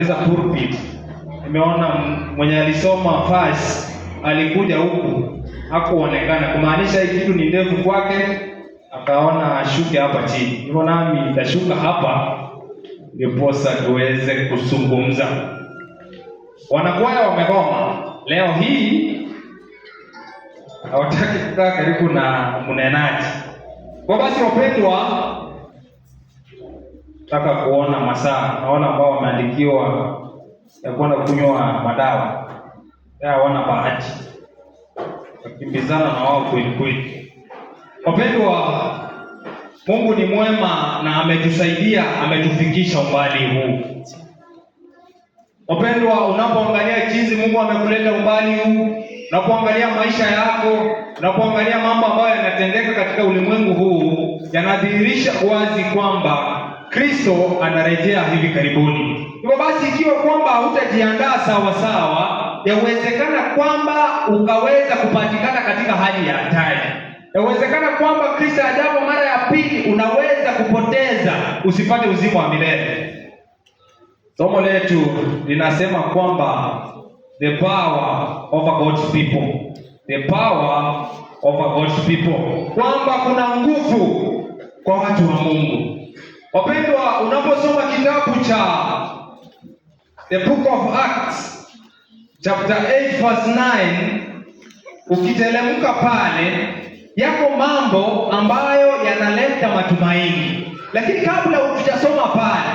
Pulpit. Nimeona mwenye alisoma first alikuja huku hakuonekana, kumaanisha hii kitu ni ndefu kwake, akaona ashuke hapa chini. Hivyo nami nitashuka hapa ndiposa tuweze kuzungumza. Wanakwaya wamegoma leo hii, hawataki kukaa karibu na mnenaji. Kwa basi, wapendwa, nataka kuona masaa, naona ambao wameandikiwa ya kwenda kunywa madawa hawana bahati, wakimbizana na wao kweli kweli. Wapendwa, Mungu ni mwema na ametusaidia, ametufikisha umbali huu. Wapendwa, unapoangalia jinsi Mungu amekuleta umbali huu, unapoangalia maisha yako, unapoangalia mambo ambayo yanatendeka katika ulimwengu huu, yanadhihirisha wazi kwamba Kristo anarejea hivi karibuni. Hivyo basi, ikiwa kwamba hutajiandaa sawa sawa, yawezekana kwamba ukaweza kupatikana katika hali ya hatari. Yawezekana kwamba Kristo ajapo mara ya pili, unaweza kupoteza usipate uzima wa milele. Somo letu linasema kwamba the power over God's people, the power over God's people, kwamba kuna nguvu kwa watu wa Mungu. Wapendwa, unaposoma kitabu cha the Book of Acts chapter 8 verse 9, ukitelemka pale, yako mambo ambayo yanaleta matumaini. Lakini kabla hujasoma pale,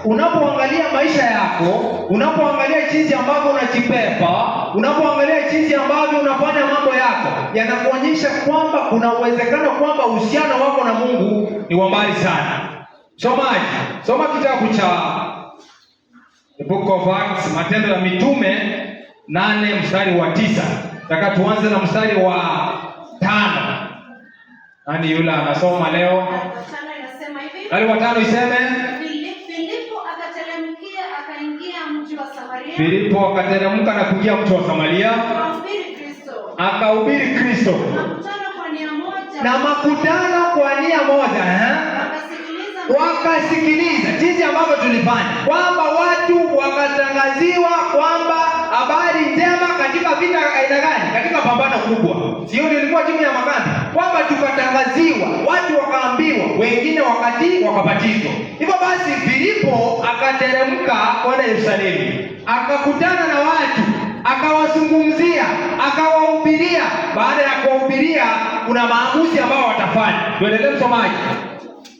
unapoangalia maisha yako, unapoangalia jinsi ambavyo unajipepa, unapoangalia jinsi ambavyo unafanya mambo yako, yanakuonyesha kwamba kuna uwezekano kwamba uhusiano wako na Mungu ni wa mbali sana. Somaji, soma kitabu cha The Book of Acts, Matendo ya Mitume 8 mstari wa 9. Nataka tuanze na mstari wa 5. Nani yule anasoma leo? Wa 5 inasema hivi. Mstari wa 5 iseme. Filipo akateremkia akaingia mji wa Samaria. Filipo akateremka na kuingia mji wa Samaria, akahubiri Kristo. Akahubiri Kristo. Makutano kwa nia moja. Na makutano kwa nia moja, eh? Wakasikiliza. Wakasikiliza jinsi ambavyo tulifanya, kwamba watu wakatangaziwa kwamba habari njema katika vita aina gani, katika pambano kubwa, sio ndio ilikuwa timu ya makambi, kwamba tukatangaziwa, watu wakaambiwa, wengine wakatii, wakabatizwa. Hivyo basi Filipo akateremka kwenda Yerusalemu, akakutana na watu, akawazungumzia, akawahubiria. Baada ya kuwahubiria, kuna maamuzi ambao watafanya. Tuendelee, msomaji.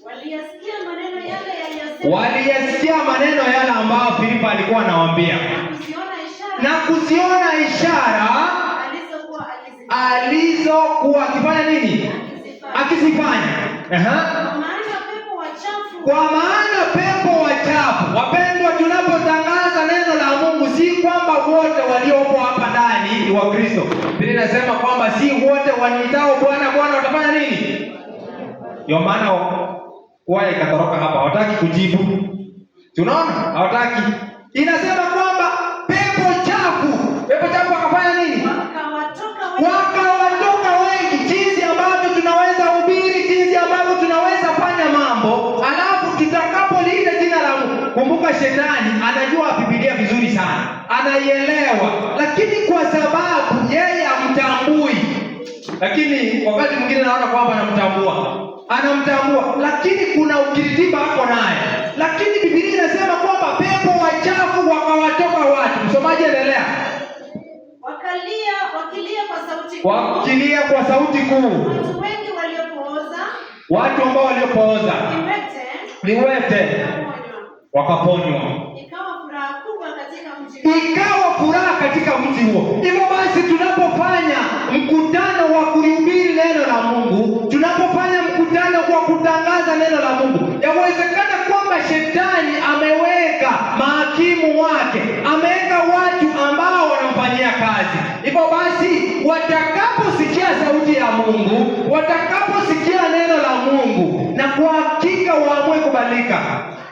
Waliyasikia maneno yale yaliyosema. Waliyasikia maneno yale ambayo Filipo alikuwa anawaambia na kuziona ishara na kuziona ishara alizokuwa akizifanya. Alizokuwa akifanya nini? Akizifanya. Akizifanya. Aha. Kwa maana pepo wachafu Kwa maana pepo wachafu, wapendwa, tunapotangaza neno la Mungu, si kwamba wote waliopo hapa ndani ni Wakristo. Biblia inasema kwamba si wote waniitao Bwana Bwana watafanya nini? Ndio maana kwaya ikatoroka hapa, hawataki kujibu. Tunaona hawataki. Inasema kwamba pepo chafu, pepo chafu wakafanya nini? Wakawatoka wengi. Wakawatoka wengi. Jinsi ambavyo tunaweza hubiri, jinsi ambavyo tunaweza fanya mambo, alafu tutakapoliita jina la Mungu. Kumbuka shetani anajua Biblia vizuri sana, anaielewa, lakini kwa sababu yeye hamtambui, lakini wakati mwingine naona kwamba anamtambua, anamtambua, lakini kuna ukiritimba hapo naye. Lakini Biblia inasema kwamba pepo wachafu wakawatoka watu. Msomaji, endelea. Wakalia, wakilia kwa sauti kuu. Wakilia kwa sauti kuu. Watu wengi waliopooza, watu ambao waliopooza, viwete, viwete, wakaponywa. Wakaponywa. Ikawa furaha kubwa katika mji. Ikawa furaha katika mji huo. Hivyo basi, tunapofanya mkutano wa kulihubiri neno la Mungu, tunapofanya mkutano wa kutangaza neno la Mungu, yawezekana kwamba shetani ameweka mahakimu wake, ameweka watu ambao wanamfanyia kazi. Hivyo basi, watakaposikia sauti ya Mungu, watakaposikia neno la Mungu, na kwa hakika waamue kubadilika.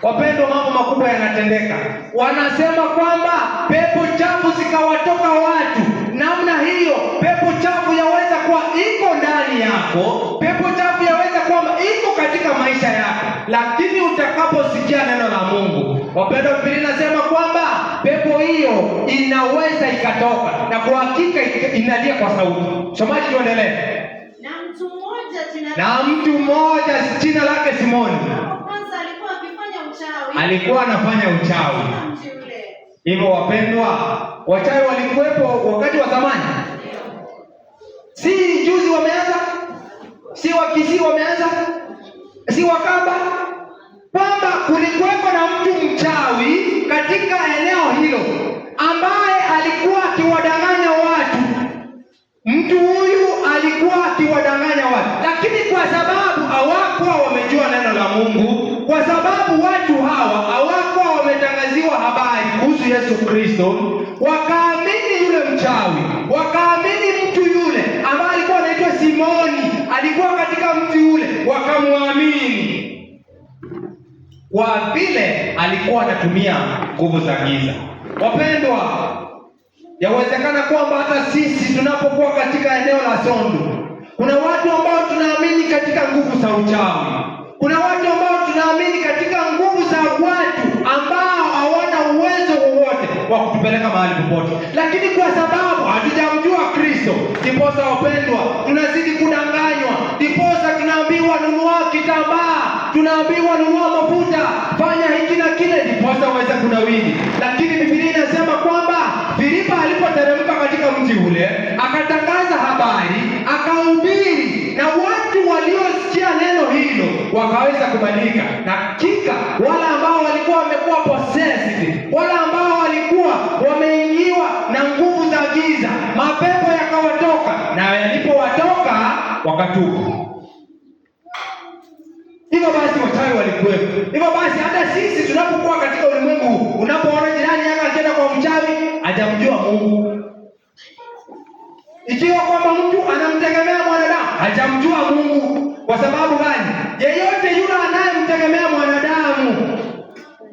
Wapendwa, mambo makubwa yanatendeka. Wanasema kwamba pepo chafu zikawatoka watu. Namna hiyo, pepo chafu yaweza kuwa iko ndani yako, pepo chafu yaweza kuwa iko katika maisha yako, lakini utakaposikia neno la Mungu, Wapendwa, Biblia inasema kwamba pepo hiyo inaweza ikatoka, na kwa hakika inalia kwa sauti. Somaji, tuendelee. Na mtu mmoja jina Na mtu mmoja jina lake Simoni hapo kwanza alikuwa akifanya uchawi alikuwa anafanya uchawi. katika mji ule. Hivyo wapendwa, wachawi walikuwepo wakati wa zamani, si juzi wameanza, si Wakisii wameanza, si Wakamba, kwamba kulikuwepo na mtu mchawi katika eneo hilo ambaye alikuwa akiwadanganya watu. Mtu huyu alikuwa akiwadanganya watu, lakini kwa sababu hawakuwa wamejua neno la Mungu, kwa sababu watu hawa hawakuwa wametangaziwa habari kuhusu Yesu Kristo, wakaamini yule mchawi, wakaamini mtu yule ambaye alikuwa anaitwa Simoni, alikuwa katika mji ule, wakamwamini kwa vile alikuwa anatumia nguvu za giza. Wapendwa, yawezekana kwamba hata sisi tunapokuwa katika eneo la Sondu, kuna watu ambao tunaamini katika nguvu za uchawi. Kuna watu ambao tunaamini katika nguvu za watu ambao hawana uwezo wowote wa kutupeleka mahali popote, lakini kwa sababu hatujamjua Kristo, ndiposa wapendwa, tunazidi kudanganywa, ndiposa tunaambiwa nunua kitambaa, tunaambiwa nunua mafuta, fanya hiki na kile, ndiposa uweze kunawiri. Lakini Biblia inasema kwamba Filipo alipoteremka katika mji ule, akatangaza habari, akahubiri, na watu waliosikia neno hilo wakaweza kubadilika. Na hakika wale ambao walikuwa wamekuwa possessed, wale ambao walikuwa wameingiwa na nguvu za giza, mapepo yakawatoka, na yalipowatoka wakatubu. Hivyo basi wachawi walikuwepo. Hivyo basi hata sisi tunapokuwa katika ulimwengu huu, unapoona jirani yako akienda kwa mchawi, hajamjua Mungu. Ikiwa kwamba mtu anamtegemea mwanadamu, hajamjua Mungu. Kwa sababu gani? Yeyote yule anayemtegemea mwanadamu,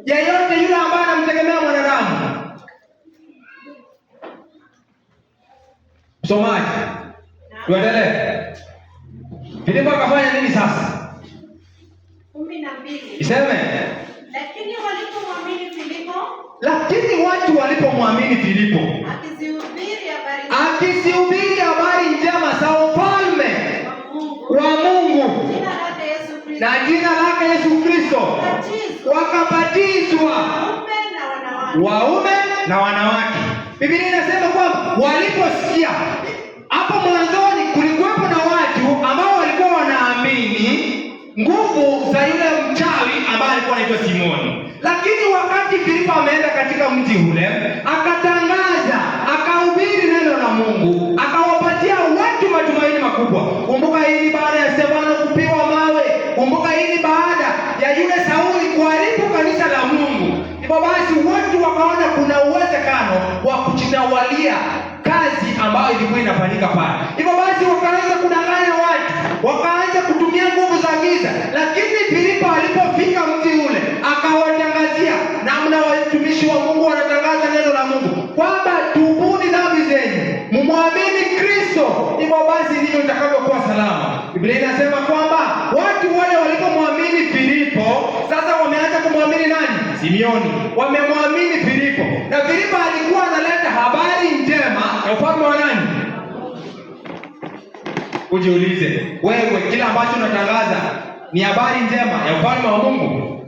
yeyote yule ambaye anamtegemea mwanadamu, msomaji, tuendelee. Filipo akafanya nini sasa? 12. Iseme. Lakini walipomwamini Filipo Lakini watu walipomwamini Filipo akizihubiri habari akizihubiri habari njema za ufalme wa Mungu wa Mungu jina lake Yesu Kristo, na jina lake Yesu Kristo, wakabatizwa wakabatizwa waume na wanawake. waume na wanawake. Biblia inasema kwamba waliposikia, hapo mwanzoni kulikuwepo na watu ambao walikuwa wanaamini nguvu za yule mchawi ambaye alikuwa anaitwa Simoni, lakini wakati Filipo ameenda katika mji ule, akatangaza, akahubiri neno la Mungu, akawapatia watu matumaini makubwa. Kumbuka hii ni baada ya Stefano kupigwa mawe. Kumbuka hii ni baada ya yule Sauli kuharibu kanisa la Mungu. Hivyo basi watu wakaona kuna uwezekano wa kujitawalia kazi ambayo ilikuwa inafanyika pale. Hivyo basi wakaanza kudanganya watu, wakaanza kutumia nguvu za giza. Lakini Filipo alipofika mji ule, akawatangazia namna watumishi wa Mungu wanatangaza neno la Mungu kwamba tubuni dhambi zenu, mumwamini Kristo, hivyo basi ndivyo mtakavyokuwa salama. Biblia inasema kwamba watu wale walipomwamini Filipo, sasa wameanza kumwamini nani? Simioni. Wamemwamini Filipo, na Filipo alikuwa analeta habari njema ya ufalme wa nani? Ujiulize wewe, kila ambacho unatangaza ni habari njema ya ufalme wa Mungu?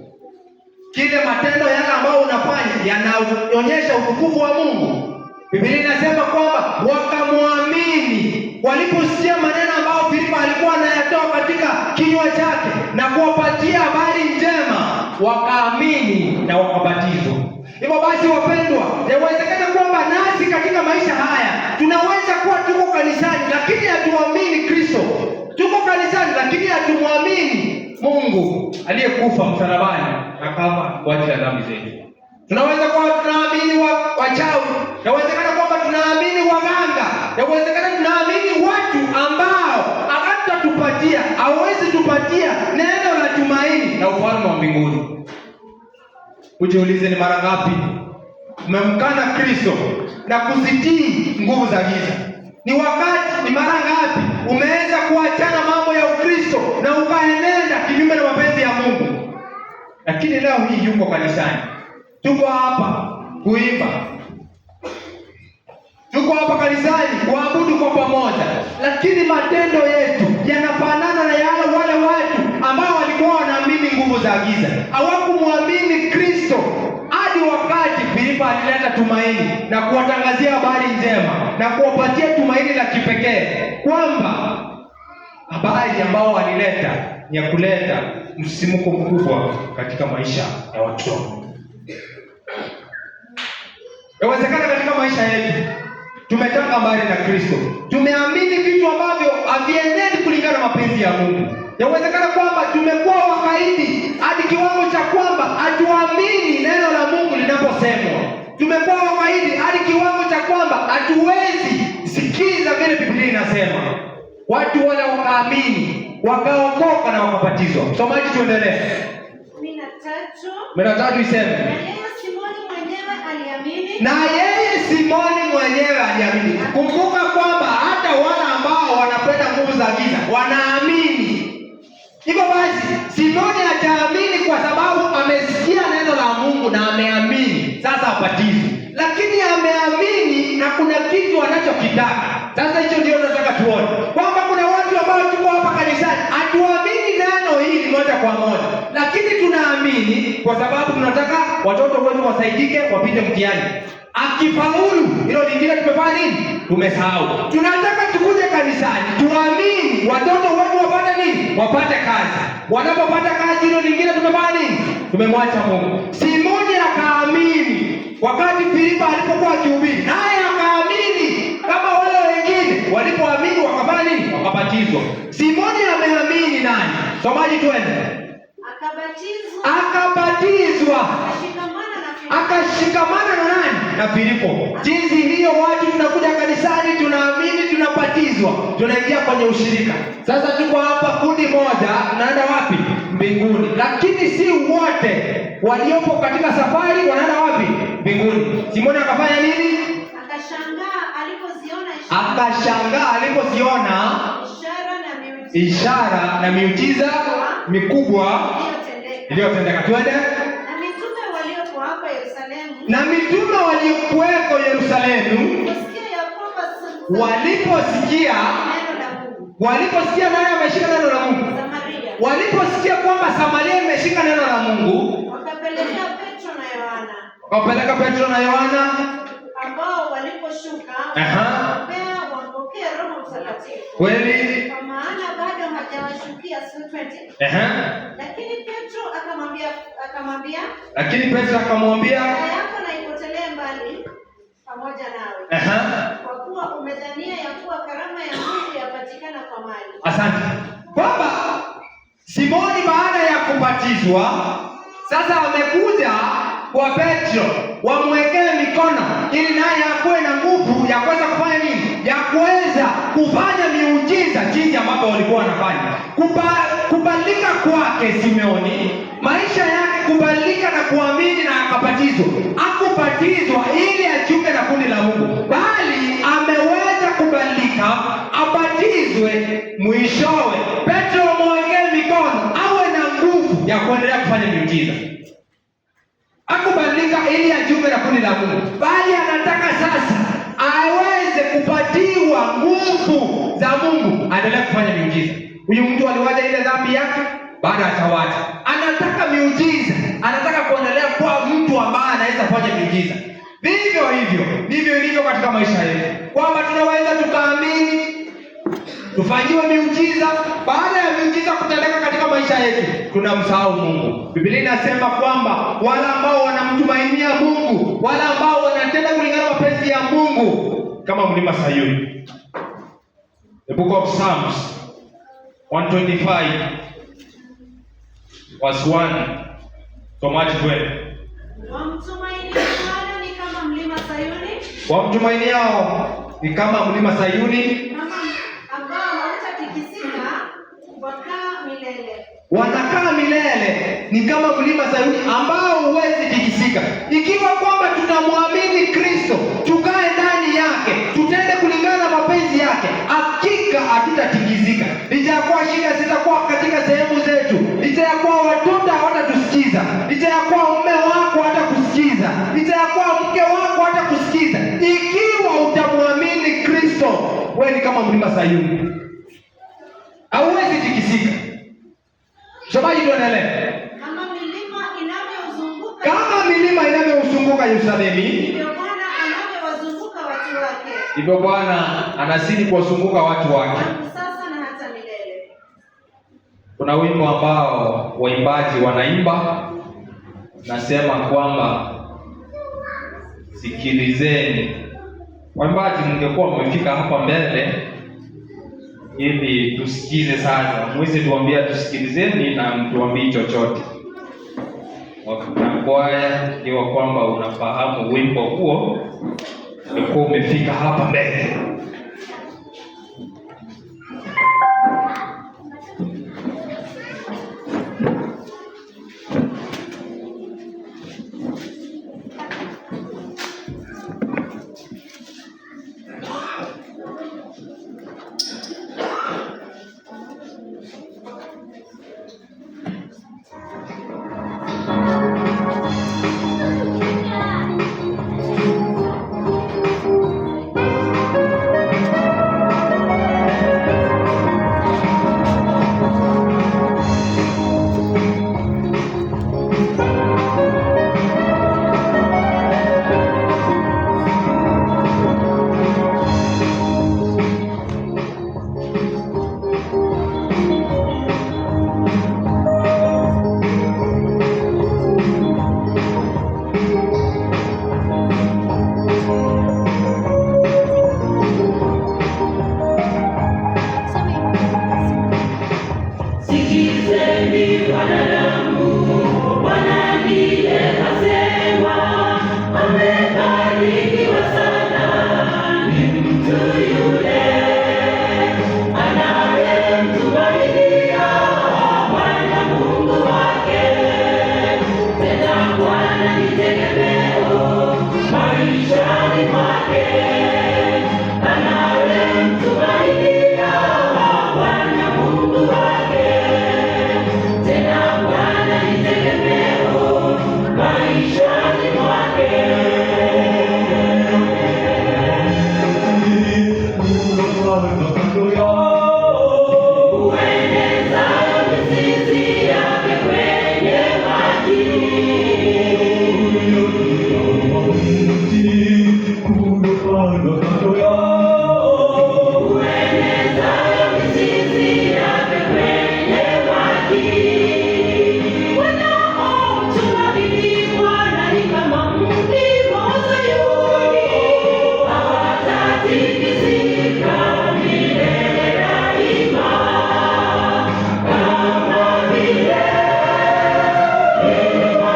Kile matendo yale ambayo unafanya yanaonyesha utukufu wa Mungu? Biblia inasema kwamba wakamwamini waliposikia maneno ambayo Filipo alikuwa anayatoa katika kinywa chake na kuwapatia habari njema, wakaamini na wakabatizwa. Hivyo basi, wapendwa, yawezekana kwamba nasi katika maisha haya tunaweza kuwa tuko kanisani lakini hatuamini Kristo, tuko kanisani lakini hatumwamini Mungu aliyekufa msalabani akafa kwa ajili ya dhambi zetu. Tunaweza kuwa tunaamini wachawi, yawezekana kwamba tunaamini waganga, yawezekana tunaamini watu ambao hawatatupatia, hawezi tupatia neno la tumaini na ufalme wa mbinguni. Ujiulize, ni mara ngapi umemkana Kristo na kuzitii nguvu za giza? Ni wakati, ni mara ngapi umeweza kuachana mambo ya Ukristo na ukaenenda kinyume na mapenzi ya Mungu? Lakini leo hii yuko kanisani. Tuko hapa kuimba, tuko hapa kanisani kuabudu kwa pamoja, lakini matendo yetu yanafanana na yale wale watu ambao walikuwa wanaamini nguvu za giza, hawakumwamini Kristo hadi wakati Filipo alileta tumaini na kuwatangazia habari njema na kuwapatia tumaini la kipekee kwamba habari ambao walileta ni ya kuleta msisimko mkubwa katika maisha ya watu wa Mungu. Yawezekana katika maisha yetu tumetanga mbali na Kristo, tumeamini vitu ambavyo havienendi kulingana na mapenzi ya Mungu. Yawezekana kwamba tumekuwa wakaidi hadi kiwango cha kwamba hatuamini neno la Mungu linaposemwa. Tumekuwa wakaidi hadi kiwango cha kwamba hatuwezi sikiza vile Biblia inasema. Watu wale wakaamini, wakaokoka na wakabatizwa. Msomaji, tuendelee. 13. 13 iseme. Na yeye Simoni mwenyewe aliamini, Na yeye Simoni mwenyewe aliamini. Kumbuka kwamba hata wale ambao wanapenda nguvu za giza wanaamini. Hivyo basi, Simoni ataamini kwa sababu amesikia neno la Mungu na ameamini. Sasa abatizwe, lakini ameamini na kuna kitu anachokitaka. Sasa hicho ndio nataka tuone kwamba kuna watu ambao tuko hapa kanisani hatuamini neno hili moja kwa moja, lakini tunaamini kwa sababu tunataka watoto wetu wasaidike, wapite mtihani. Akifaulu, hilo lingine tumefanya nini? Tumesahau. Tunataka tukuje kanisani tuamini watoto wetu wapate nini? Wapate kazi. Wanapopata kazi, hilo lingine tumefanya nini? Tumemwacha Mungu. Simoni akaamini wakati Filipo alipokuwa akihubiri, naye akaamini kama wale wengine walipoamini wakafanya nini? Wakabatizwa. Simoni ameamini nani? Somaji, twende. Akabatizwa, Akabatizwa, akashikamana na Filipo. Akashikamana na nani? Na Filipo. Jinsi hiyo watu tunakuja kanisani, tunaamini, tunabatizwa, tunaingia kwenye ushirika. Sasa tuko hapa kundi moja, tunaenda wapi? Mbinguni. Lakini si wote waliopo katika safari wanaenda wapi? Mbinguni. Simoni akafanya nini? Akashangaa alipoziona ishara, Akashangaa alipoziona ishara na miujiza ishara na miujiza mikubwa iliyotendeka. iliyotendeka. Twende. Na mitume waliokuwa hapa Yerusalemu Na mitume waliokuweko Yerusalemu kusikia ya kwamba waliposikia neno la Mungu waliposikia naye ameshika neno la Mungu, Samaria, waliposikia kwamba Samaria imeshika neno la Mungu, wakapelekea Petro na Yohana, wakapeleka Petro na Yohana. Ambao waliposhuka wakawapea wampokee Roho Mtakatifu, Kweli. kwa maana bado hajawashukia. 20. Lakini Petro akamwambia, Lakini Petro akamwambia, "Nia yako na ipotelee mbali pamoja nawe, kwa kuwa umedhania ya kuwa karama ya Mungu yapatikana kwa mali." Asante. Kwamba Simoni baada ya kubatizwa sasa amekuja kwa Petro wamwekee mikono ili naye akuwe na nguvu ya kuweza kufanya nini? Ya kuweza kufanya miujiza jinsi ambavyo walikuwa wanafanya. Kubadilika kwake Simeoni, maisha yake kubadilika na kuamini na akabatizwa. Hakubatizwa ili ajiunge na kundi la Mungu, bali ameweza kubadilika, abatizwe, mwishowe Petro amwekee mikono, awe na nguvu ya kuendelea kufanya miujiza. Hakubadilika ili ajiunge na kundi la Mungu, bali anataka sasa aweze kupatiwa nguvu za Mungu, aendelee kufanya miujiza. Huyu mtu aliwacha ile dhambi yake, baada atawacha. Anataka miujiza, anataka kuendelea kuwa mtu ambaye anaweza kufanya miujiza. Vivyo hivyo ndivyo ilivyo katika maisha yetu, kwamba tunaweza tukaamini tufanyiwe miujiza. Baada ya miujiza kutendeka katika maisha yetu, tunamsahau Mungu. Biblia inasema kwamba wale ambao wanamtumainia Mungu, wale ambao wanatenda kulingana na mapenzi ya Mungu, kama mlima Sayuni. The book of Psalms 125 verse 1. Somaji, twende. Wamtumaini Bwana ni kama mlima Sayuni, Wamtumainiao ni kama mlima Sayuni, kama ambao hautatikisika, wakaa milele. Wanakaa milele, ni kama mlima Sayuni ambao huwezi tikisika. Ikiwa kwamba tunamwamini Kristo, tukae ndani yake, tutende kulingana na mapenzi yake, hakika hatutatikisika. Licha ya kuwa shida zitakuwa katika sehemu zetu, licha ya kuwa watoto hawatatusikiza, licha ya kuwa mume wako hatakusikiza, Wewe ni kama mlima Sayuni, hauwezi tikisika. Msomaji, tuendelee. Kama milima inavyozunguka, Kama milima inavyouzunguka Yerusalemu, ndivyo Bwana anavyowazunguka watu wake, ndivyo Bwana anazidi kuwazunguka watu wake. Tangu sasa na hata milele. Kuna wimbo ambao waimbaji wanaimba, nasema kwamba sikilizeni. Waimbaji, mngekuwa mmefika hapa mbele ili tusikize sasa, mwezi tuambia tusikilizeni na mtuambii chochote. Na kwaya, ikiwa kwamba unafahamu wimbo huo, ulikuwa umefika hapa mbele. Sikizeni wanadamu, Bwana ndiye asema, amebarikiwa sana ni mtu yule anayemtumainia Bwana Mungu wake. Tena Bwana ni tegemeo maishani mwake, anayemtumainia Bwana Mungu wake. Tena Bwana ni tegemeo maishani mwake. Uenezayo mizizi yake kwenye maji. Uenezayo mizizi yake kwenye maji. Wanaomtumaini Bwana ni kama mlima wa Sayuni, hawatatikisika milele daima. Kama vile milima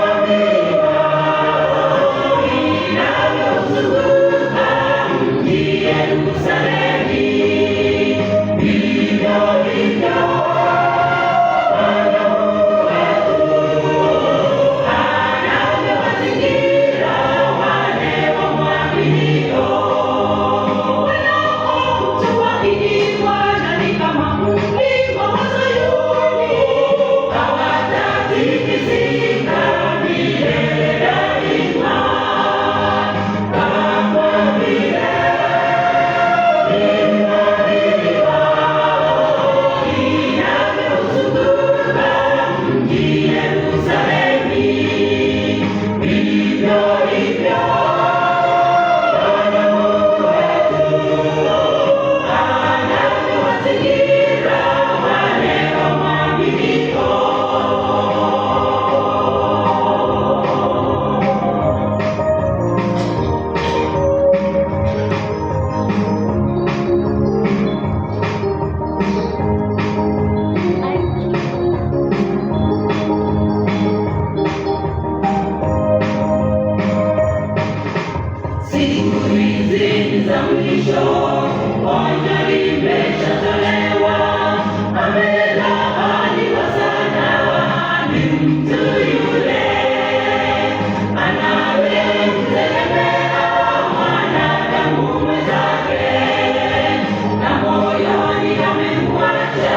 inavyozunguka mji Yerusalemu, vivyo hivyo Bwana Mungu wetu anavyowazingira wale wamwaminio. Wanaomtumaini Bwana ni kama mlima wa Sayuni, hawatatikisika milele daima. Kama vile milima inavyozunguka mji Yerusalemu, vivyo hivyo Bwana Mungu wetu anavyowazingira wale wamwaminio. Siku hizi ni za mwisho, onyo limeshatolewa. Amelaaniwa sana ni mtu yule anayemtegemea mwanadamu mwenzake, na moyoni amemwacha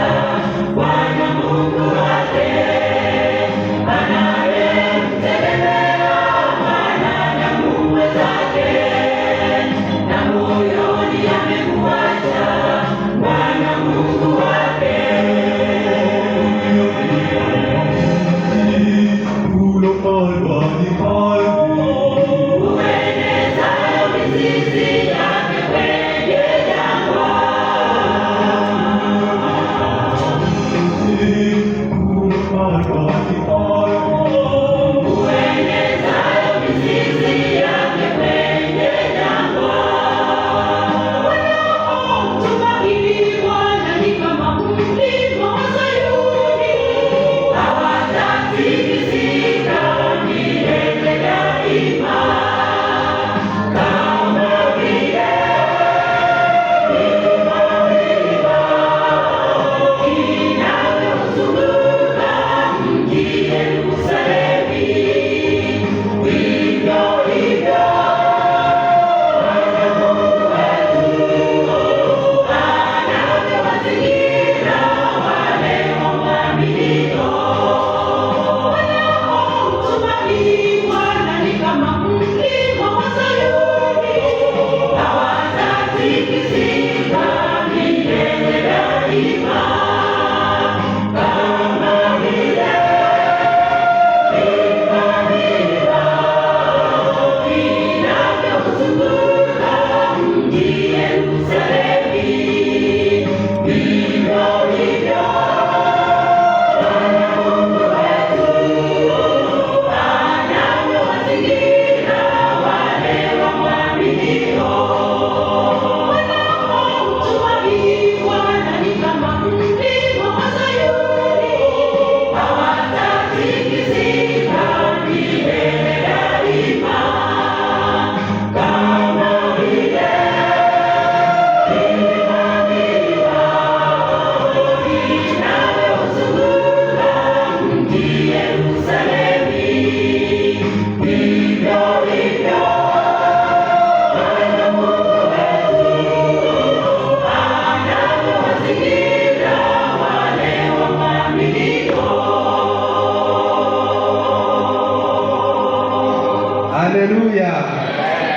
Bwana Mungu wake. Anayemtegemea mwanadamu mwenzake, na moyoni amemwacha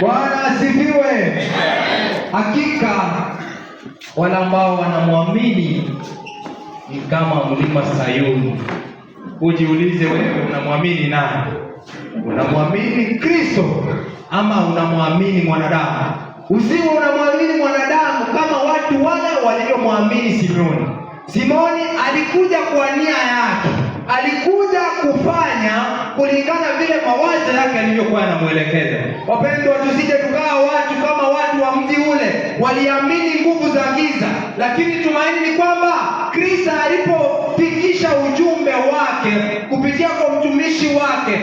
Bwana asifiwe. Hakika wale ambao wanamwamini ni kama mlima Sayuni. Ujiulize wewe, unamwamini nani? Unamwamini Kristo ama unamwamini mwanadamu? Usiwe unamwamini mwanadamu kama watu wale walivyomwamini Simoni. Simoni alikuja kwa nia yake, alikuja kufanya kulingana vile mawazo yake yalivyokuwa yanamwelekeza. Wapendwa, tusije tukawa watu kama watu wa mji ule waliamini nguvu za giza, lakini tumaini ni kwamba Kristo alipofikisha ujumbe wake kupitia kwa mtumishi wake,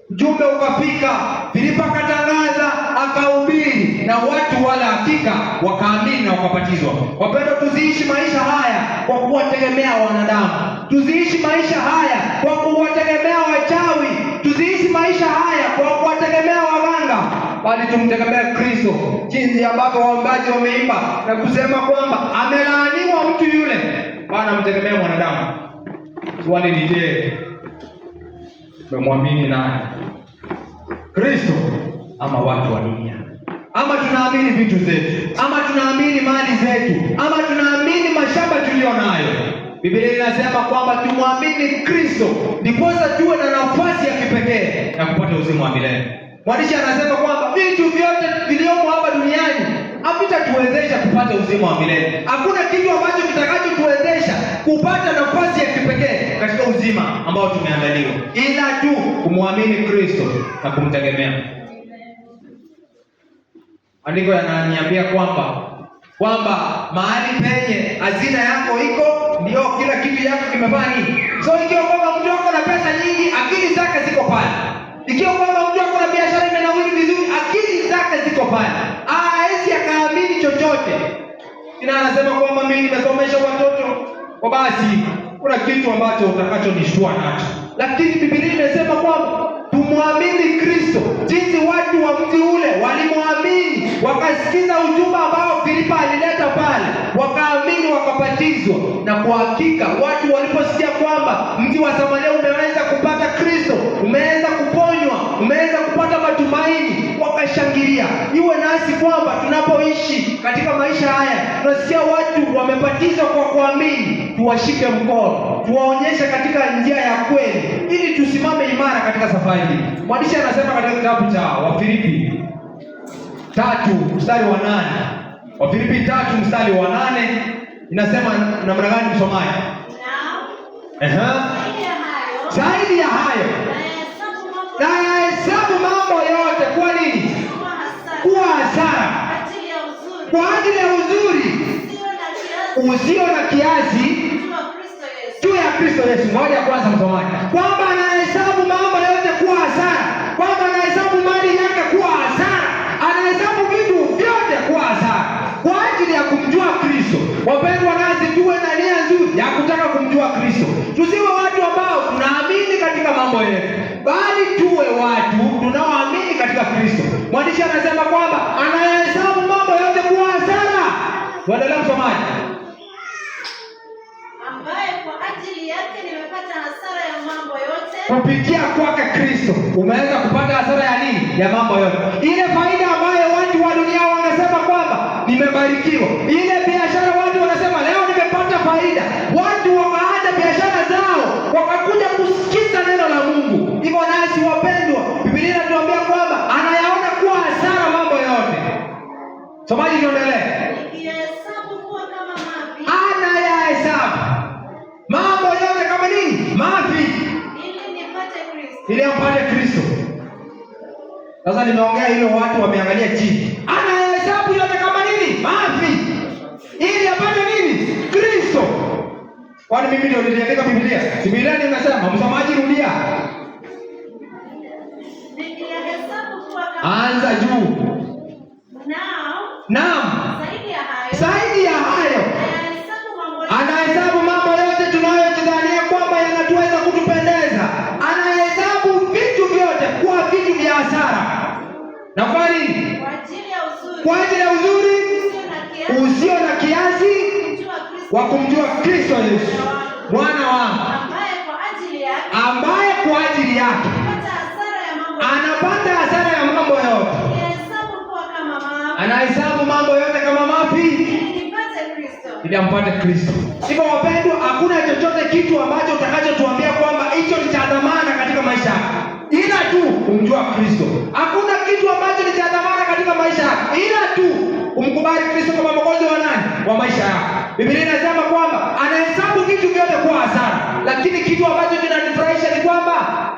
ujumbe ukafika, Filipo akatangaza, akahubiri, na watu wala hakika wakaamini na wakabatizwa. Wapendwa, tuziishi maisha haya kwa kuwategemea wanadamu, tuziishi maisha haya kwa kuwategemea wachawi, tuziishi maisha haya kwa kuwategemea waganga, bali tumtegemee Kristo, jinsi ambavyo waombaji wameimba na kusema kwamba amelaaniwa mtu yule Bwana mtegemea mwanadamu. Swali ni je, tumemwamini nani? Kristo ama watu wa dunia? Ama tunaamini vitu zetu, ama tunaamini mali zetu, ama tunaamini mashamba tuliyo nayo? Biblia inasema kwamba tumwamini Kristo ndiposa tuwe na nafasi ya kipekee ya kupata uzima wa milele. Mwandishi anasema kwamba vitu vyote vilivyomo hapa duniani havitatuwezesha kupata uzima wa milele. Hakuna kitu ambacho kitakachotuwezesha kupata nafasi ya kipekee katika uzima ambao tumeandaliwa, ila tu kumwamini Kristo na kumtegemea. Andiko yananiambia kwamba mahali penye hazina yako iko ndio kila kitu yako kimefanya nini. So ikiwa kwamba mtu ako na pesa nyingi, akili zake ziko pale. Ikiwa kwamba mtu ako na biashara imenawiri vizuri, akili zake ziko pale, hawezi akaamini chochote. Ina anasema kwamba mimi nimesomesha watoto kwa basi, kuna kitu ambacho utakachonishtua nacho, lakini Biblia imesema kwamba tumwamini Kristo, jinsi watu wa mji ule walimwamini, wakasikiza ujumbe ambao Filipo alileta pale, wakaamini, wakabatizwa. Na kwa hakika watu waliposikia kwamba mji wa Samaria umeweza kupata Kristo, umeweza kuponywa, umeweza kupata matumaini, wakashangilia. Iwe nasi kwamba tunapoishi katika maisha haya, tunasikia watu wamebatizwa kwa kuamini, tuwashike mkono, tuwaonyeshe katika njia ya kweli, ili tusimame imara katika safari hii. Mwandishi anasema katika kitabu cha Wafilipi 3:8, Wafilipi 3:8 inasema namna gani msomaji? Zaidi ya hayo nayahesabu mambo yote kwa nini? Kuwa hasara kwa ajili ya uzuri usio na kiasi juu ya Kristo Yesu. Ngoja kwanza msomaji, kwamba anahesabu mambo yote kuwa hasara, kwamba anahesabu mali yake kuwa hasara, anahesabu vitu vyote kuwa hasara kwa ajili ya kumjua Kristo. Wapendwa, nasi tuwe na nia nzuri ya kutaka kumjua Kristo. Tusiwe watu ambao tunaamini katika mambo yetu, bali tuwe watu tunaoamini katika Kristo. Mwandishi anasema kwamba anahesabu mambo yote kuwa hasara. Tuendelee msomaji. Ambaye kwa ajili yake nimepata hasara ya mambo yote. Kupitia kwake Kristo umeweza kupata hasara ya nini? Ya mambo yote. Ile faida ambayo watu wa dunia wanasema kwamba nimebarikiwa, ile biashara watu wanasema leo nimepata faida, watu wakaacha biashara zao wakakuja kusikiza neno la Mungu. Hivyo nasi wapendwa, Biblia inatuambia kwamba anayaona kuwa hasara mambo yote. Somaji, tuendelee. Nikiyahesabu kuwa kama mavi, Anayahesabu mambo yote kama nini? Mavi, ili nipate Kristo. ili apate Kristo. Sasa nimeongea hilo, watu wameangalia chini. Anahesabu yote kama nini? Mavi, ili apate nini? Kristo. Kwani mimi ndio niliandika Biblia? Biblia nimesema, msomaji rudia. Nikiyahesabu kuwa kama Anza juu. Naam, Naam. zaidi ya hayo Zaidi ya hayo anahesabu mambo yote anahesabu mambo yote tunayojidhania kwamba yanatuweza kutupendeza. Anahesabu vitu vyote kuwa vitu vya hasara. Na kwa nini? kwa ajili ya uzuri Kwa ajili ya uzuri usio na kiasi usio na kiasi kumjua Kristo wa kumjua Kristo Yesu Bwana wangu, ambaye kwa ajili yake ambaye kwa ajili yake nimepata hasara ya mambo anapata Anapata hasara ya mambo yote, Niyahesabu kuwa kama mavi, anahesabu mambo yote kama mavi ili nipate Kristo. Ili ampate Kristo. Hivyo wapendwa, hakuna chochote kitu ambacho utakachotuambia kwamba hicho ni cha dhamana katika maisha yako, ila tu kumjua Kristo. Hakuna kitu ambacho ni cha dhamana katika maisha yako, ila tu kumkubali Kristo kama mwokozi wa nani? Wa maisha yako. Biblia inasema kwamba anahesabu vitu vyote kuwa hasara, lakini kitu ambacho kinanifurahisha ni kwamba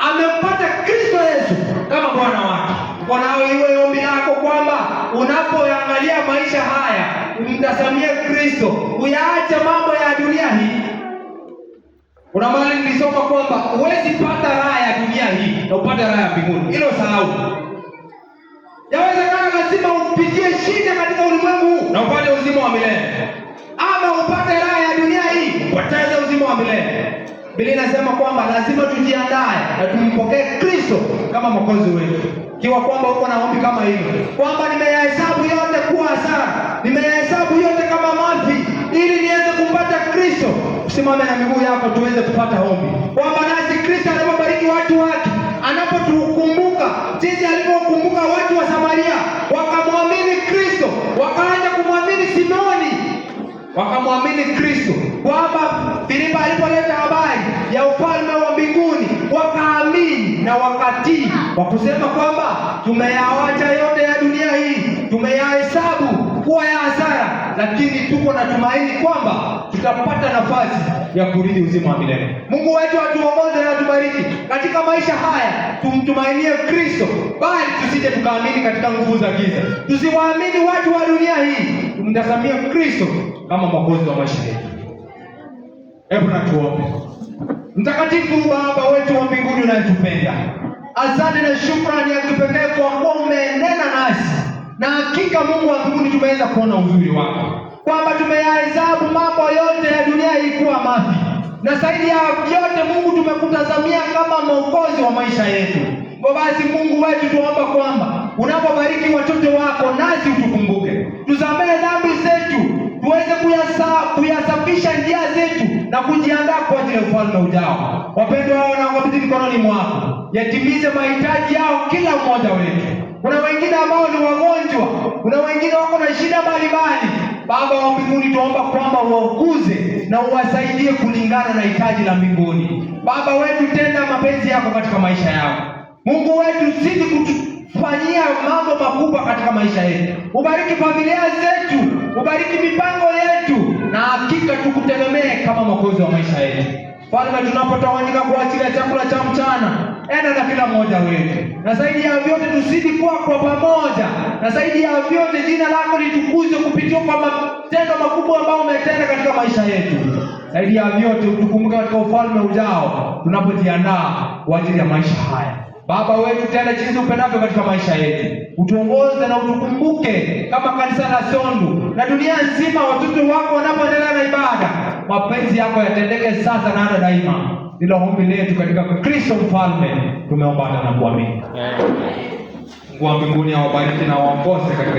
amempata Kristo Yesu kama Bwana wake. Bwana, iwe ombi lako kwamba unapoangalia maisha haya umtazamie Kristo, uyaache mambo ya dunia hii. Kuna mahali nilisoma kwamba huwezi pata raha ya dunia hii na upate raha ya mbinguni, hilo sahau. Yawezekana lazima upitie shida katika ulimwengu huu na upate uzima wa milele, ama upate raha ya dunia hii upoteze uzima wa milele. Biblia inasema kwamba lazima tujiandae na tumpokee Kristo kama mwokozi wetu. Ikiwa kwamba uko na ombi kama hilo, kwamba nimeyahesabu yote kuwa hasara, nimeyahesabu yote kama mavi, ili niweze kumpata Kristo, usimame na miguu yako tuweze kupata ombi, kwamba nasi Kristo anapobariki watu wake, anapotukumbuka jinsi alivyokumbuka watu wa Samaria, wakamwamini Kristo, wakaanza kumwamini Simoni, wakamwamini Kristo, kwamba Filipo alipoleta habari ya ufalme wa mbinguni wakaamini na wakatii, kwa kusema kwamba tumeyawacha yote ya dunia hii, tumeyahesabu kuwa ya hasara, lakini tuko na tumaini kwamba tutapata nafasi ya kurithi uzima wa milele. Mungu wetu atuongoze na atubariki katika maisha haya, tumtumainie Kristo, bali tusije tukaamini katika nguvu za giza, tusiwaamini watu wa dunia hii, tumtazamie Kristo kama mwokozi wa maisha yetu. Hebu na tuombe. Mtakatifu Baba wetu wa mbinguni unayetupenda, asante na shukrani ya kipekee kwa kuwa umenena nasi, na hakika Mungu wa mbinguni tumeweza kuona uzuri wako, kwamba tumeyahesabu mambo yote ya dunia hii kuwa mavi, na zaidi ya yote Mungu tumekutazamia kama mwokozi wa maisha yetu. Kwa basi Mungu wetu, tuomba kwamba unapobariki watoto wako nasi utukumbuke, tusamehe dhambi zetu, tuweze kuyasafisha njia zetu na kujiandaa kwa ajili ya ufalme ujao. Wapendwa wao wanakabidhi mikononi mwako, yatimize mahitaji yao kila mmoja wetu. Kuna wengine ambao ni wagonjwa, kuna wengine wako na shida mbalimbali. Baba wa mbinguni, tuomba kwamba uwauguze na uwasaidie kulingana na hitaji la mbinguni. Baba wetu, tenda mapenzi yako katika maisha yao. Mungu wetu, zidi kutufanyia mambo makubwa katika maisha yetu. Ubariki familia zetu, ubariki mipango yetu, na hakika tukutegemee kama mwokozi wa maisha yetu. Falme, tunapotawanyika kwa ajili ya chakula cha mchana, enda na kila mmoja wetu, na zaidi ya vyote tuzidi kuwa kwa pamoja, na zaidi ya vyote jina lako litukuzwe kupitia kwa matendo makubwa ambayo umetenda katika maisha yetu. Zaidi ya vyote utukumbuke katika ufalme ujao, tunapojiandaa kwa ajili ya maisha haya. Baba wetu, tenda jinsi upendavyo katika maisha yetu, utuongoze na utukumbuke kama kanisa la Sondu na dunia nzima, watoto wako wanapoendelea na ibada, mapenzi yako yatendeke sasa na hata daima. Ndilo ombi letu katika Kristo Mfalme, tumeomba na kuamini. Mungu wa mbinguni awabariki na waongoze katika